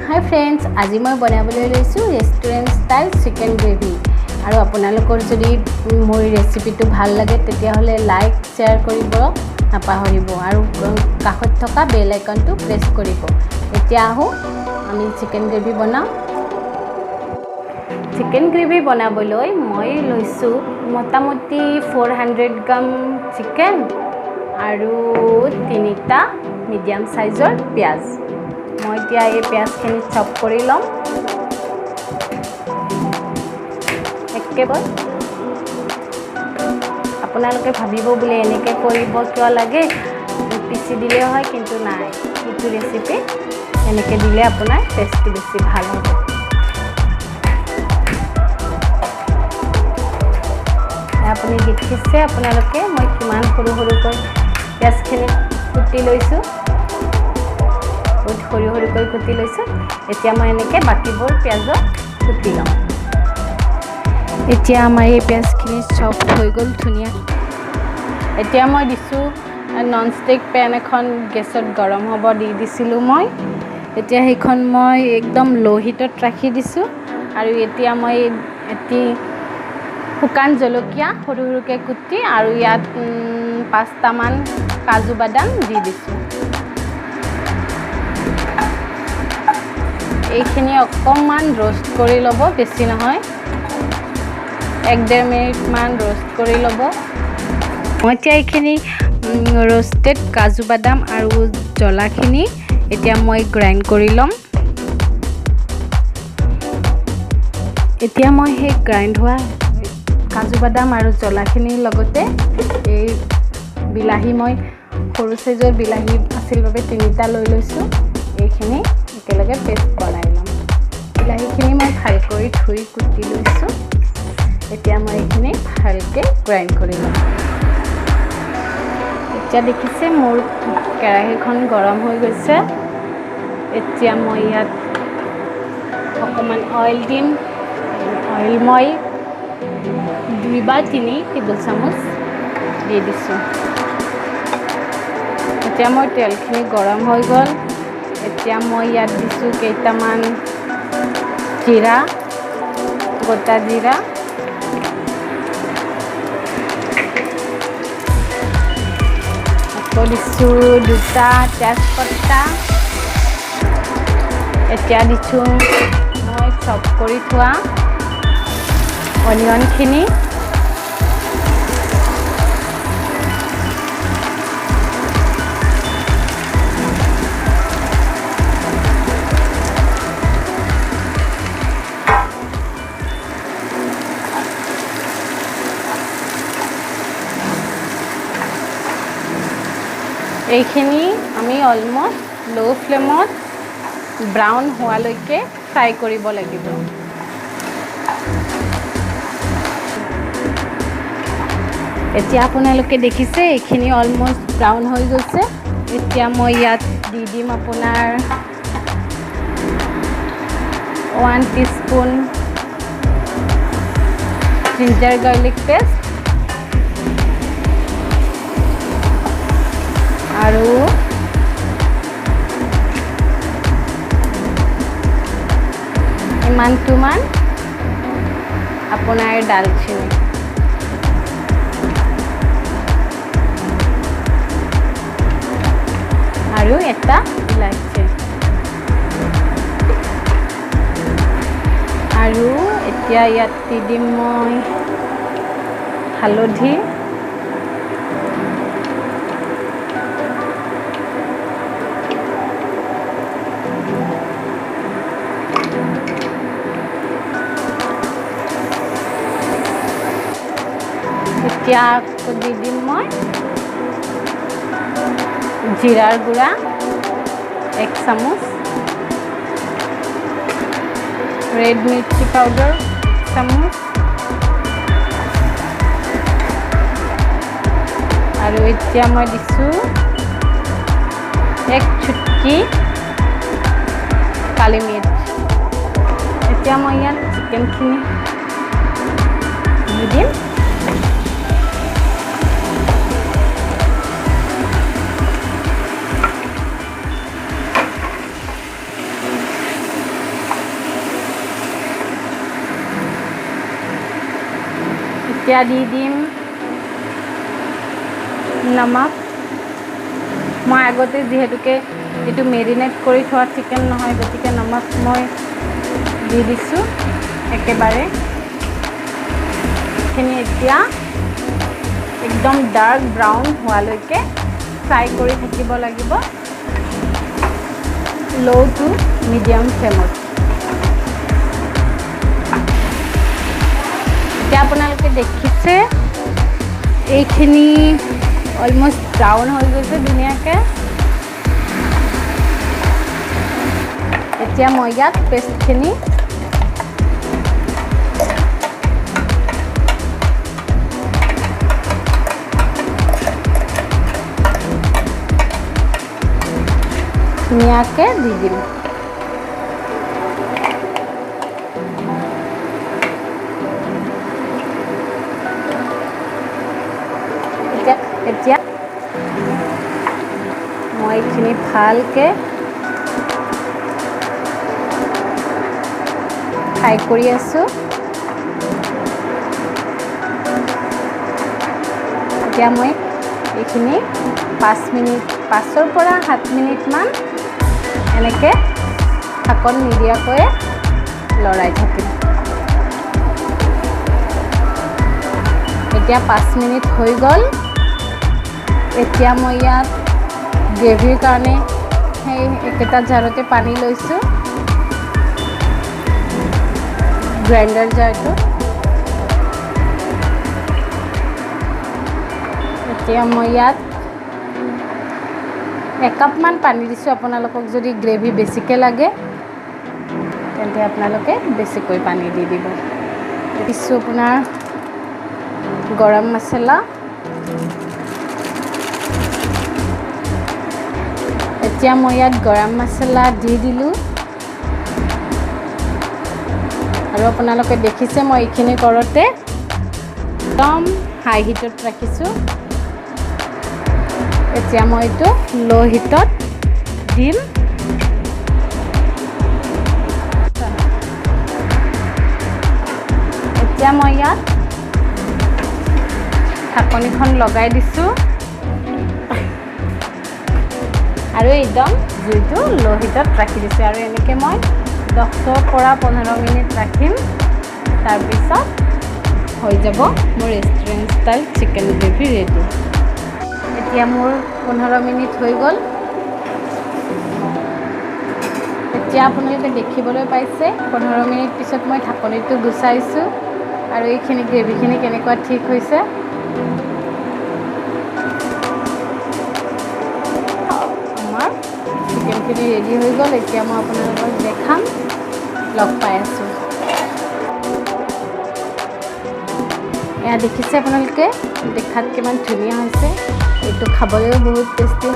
হাই friends, আজি মই বনাবলৈ লৈছোঁ ৰেষ্টুৰেণ্ট ষ্টাইল চিকেন গ্ৰেভি। আৰু আপোনালোকৰ যদি মোৰ ৰেচিপিটো ভাল লাগে, তেতিয়াহ'লে লাইক, শ্বেয়াৰ কৰিব নাপাহৰিব আৰু কাষত থকা বেল আইকনটো প্ৰেছ কৰিব। এতিয়া আহোঁ, আমি চিকেন গ্ৰেভি বনাওঁ। চিকেন গ্ৰেভি বনাবলৈ মই লৈছোঁ মোটামুটি 400 গ্ৰাম চিকেন আৰু তিনিটা মিডিয়াম চাইজৰ পিঁয়াজ। মই এতিয়া এই পিঁয়াজখিনি চপ কৰি ল'ম একেবাৰে। আপোনালোকে ভাবিব বোলে এনেকৈ কৰিব কিয় লাগে, পিচি দিলেও হয়, কিন্তু নাই, এইটো ৰেচিপি এনেকৈ দিলে আপোনাৰ টেষ্টটো বেছি ভাল হ'ব। আপুনি দেখিছে আপোনালোকে মই কিমান সৰু সৰুকৈ পিঁয়াজখিনি কুটি লৈছোঁ, বহুত সৰু সৰুকৈ কুটি লৈছোঁ। এতিয়া মই এনেকৈ বাকীবোৰ পিঁয়াজক কুটি ল'ম। এতিয়া আমাৰ এই পিঁয়াজখিনি চপ হৈ গ'ল ধুনীয়া। এতিয়া মই দিছোঁ নন ষ্টিক পেন এখন গেছত গৰম হ'ব দি দিছিলোঁ মই। এতিয়া সেইখন মই একদম ল' হিটত ৰাখি দিছোঁ। আৰু এতিয়া মই এটি শুকান জলকীয়া সৰু সৰুকৈ কুটি আৰু ইয়াত 5টামান কাজু বাদাম দি দিছোঁ। এইখিনি অকণমান ৰ'ষ্ট কৰি ল'ব, বেছি নহয়, 1-1.5 মিনিটমান ৰ'ষ্ট কৰি ল'ব। মই এতিয়া এইখিনি ৰ'ষ্টেড কাজু বাদাম আৰু জ্বলাখিনি এতিয়া মই গ্ৰাইণ্ড কৰি ল'ম। এতিয়া মই সেই গ্ৰাইণ্ড হোৱা কাজু বাদাম আৰু জ্বলাখিনিৰ লগতে এই বিলাহী, মই সৰু চাইজৰ বিলাহী আছিল বাবে 3টা লৈ লৈছোঁ। এইখিনি একেলগে পেষ্ট বনাই ল'ম। বিলাহীখিনি মই ভালকৈ ধুই কুটি লৈছোঁ। এতিয়া মই এইখিনি ভালকৈ গ্ৰাইণ্ড কৰি ল'ম। এতিয়া দেখিছে মোৰ কেৰাহীখন গৰম হৈ গৈছে। এতিয়া মই ইয়াত অকণমান অইল দিম। অইল মই 2 বা 3 টেবুল চামুচ দি দিছোঁ। এতিয়া মই তেলখিনি গৰম হৈ গ'ল। এতিয়া মই ইয়াত দিছোঁ কেইটামান জিৰা, গোটা জিৰা, আকৌ দিছোঁ 2টা তেজপাতা। এতিয়া দিছোঁ মই চপ কৰি থোৱা অনিয়নখিনি। এইখিনি আমি অলমষ্ট ল' ফ্লেমত ব্ৰাউন হোৱালৈকে ফ্ৰাই কৰিব লাগিব। এতিয়া আপোনালোকে দেখিছে এইখিনি অলমষ্ট ব্ৰাউন হৈ গৈছে। এতিয়া মই ইয়াত দি দিম আপোনাৰ 1 teaspoon ginger garlic paste আৰু ইমানটোমান আপোনাৰ ডালচিনি। আৰু এটা ইলাচি। আৰু এতিয়া ইয়াত দি দিম মই হালধি, এতিয়া আকৌ দি দিম মই জিৰাৰ গুড়া 1 চামুচ, ৰেড মিৰ্চি পাউডাৰ 1 চামুচ, আৰু এতিয়া মই দিছোঁ 1 চুটকি কালি মিৰ্চ। এতিয়া মই ইয়াত চিকেনখিনি দি দিম। এতিয়া দি দিম নমক। মই আগতে যিহেতুকে এইটো মেৰিনেট কৰি থোৱা চিকেন নহয়, গতিকে নমক মই দি দিছোঁ একেবাৰে। এইখিনি এতিয়া একদম ডাৰ্ক ব্ৰাউন হোৱালৈকে ফ্ৰাই কৰি থাকিব লাগিব, ল' টু মিডিয়াম ফ্লেমত। এতিয়া আপোনালোকে দেখিছে, এইখিনি অলমষ্ট ব্ৰাউন হৈ গৈছে ধুনীয়াকৈ। এতিয়া মই ইয়াত পেষ্টখিনি ধুনীয়াকৈ দি দিম। এতিয়া মই এইখিনি ভালকৈ ফ্ৰাই কৰি আছোঁ। এতিয়া মই এইখিনি 5 মিনিট, 5ৰ পৰা 7 মিনিটমান এনেকৈ ঢাকন নিদিয়াকৈয়ে লৰাই থাকিম। এতিয়া 5 মিনিট হৈ গ'ল। এতিয়া মই ইয়াত গ্ৰেভিৰ কাৰণে সেই একেটা জাৰতে পানী লৈছোঁ, গ্ৰাইণ্ডাৰ জাৰটো। এতিয়া মই ইয়াত একাপমান পানী দিছোঁ। আপোনালোকক যদি গ্ৰেভি বেছিকৈ লাগে, তেন্তে আপোনালোকে বেছিকৈ পানী দি দিব। দিছোঁ আপোনাৰ গৰম মছলা। এতিয়া মই ইয়াত গৰম মছলা দি দিলোঁ আৰু আপোনালোকে দেখিছে, মই এইখিনি কৰোঁতে একদম হাই হিটত ৰাখিছোঁ। এতিয়া মই এইটো ল' হিটত দিম। এতিয়া মই ইয়াত ঢাকনিখন লগাই দিছোঁ আৰু একদম জুইটো ল' হিটত ৰাখি দিছোঁ আৰু এনেকৈ মই 10ৰ পৰা 15 মিনিট ৰাখিম। তাৰপিছত হৈ যাব মোৰ restaurant style chicken gravy ready. এতিয়া মোৰ 15 মিনিট হৈ গ'ল। এতিয়া আপোনালোকে দেখিবলৈ পাইছে, 15 মিনিট পিছত মই ঢাকনিটো গুচাইছোঁ আৰু এইখিনি গ্ৰেভিখিনি কেনেকুৱা ঠিক হৈছে। আমাৰ চিকেনখিনি ৰেডি হৈ গ'ল। এতিয়া মই আপোনালোকক দেখাম। লগ পাই আছোঁ। এয়া দেখিছে আপোনালোকে, দেখাত কিমান ধুনীয়া হৈছে। এইটো খাবলৈও বহুত টেষ্টি হয়।